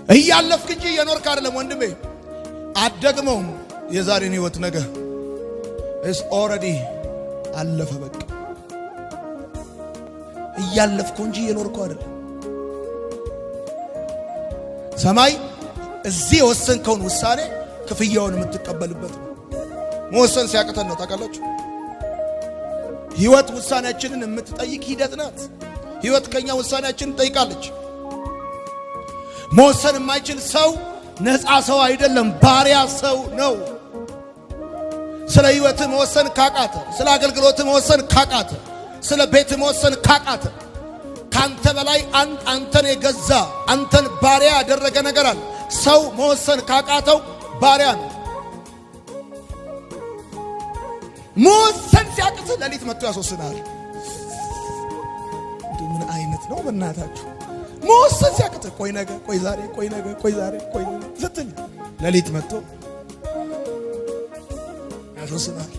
እያለፍክ እንጂ እየኖርክ አይደለም ወንድሜ። አትደግመውም። የዛሬን ህይወት ነገ it's already አለፈ። በቃ እያለፍኩ እንጂ እየኖርኩ አይደለም። ሰማይ እዚህ የወሰንከውን ውሳኔ ክፍያውን የምትቀበልበት ነው። መወሰን ሲያቅተን ነው፣ ታውቃላችሁ። ህይወት ውሳኔያችንን የምትጠይቅ ሂደት ናት። ህይወት ከኛ ውሳኔያችንን ትጠይቃለች። መወሰን የማይችል ሰው ነፃ ሰው አይደለም፣ ባሪያ ሰው ነው። ስለ ህይወት መወሰን ካቃተ፣ ስለ አገልግሎት መወሰን ካቃተ፣ ስለ ቤት መወሰን ካቃተ፣ ካንተ በላይ አንተን የገዛ፣ አንተን ባሪያ ያደረገ ነገር አለ። ሰው መወሰን ካቃተው ባሪያ ነው። መወሰን ሲያቅት ሌሊት መጥቶ ያስወስናል። ምን አይነት ነው በእናታችሁ? መወሰን ሲያቅት ቆይ ነገ፣ ቆይ ዛሬ፣ ቆይ ነገ፣ ቆይ ዛሬ፣ ቆይ ስትል ሌሊት መጥቶ ያስወስናል።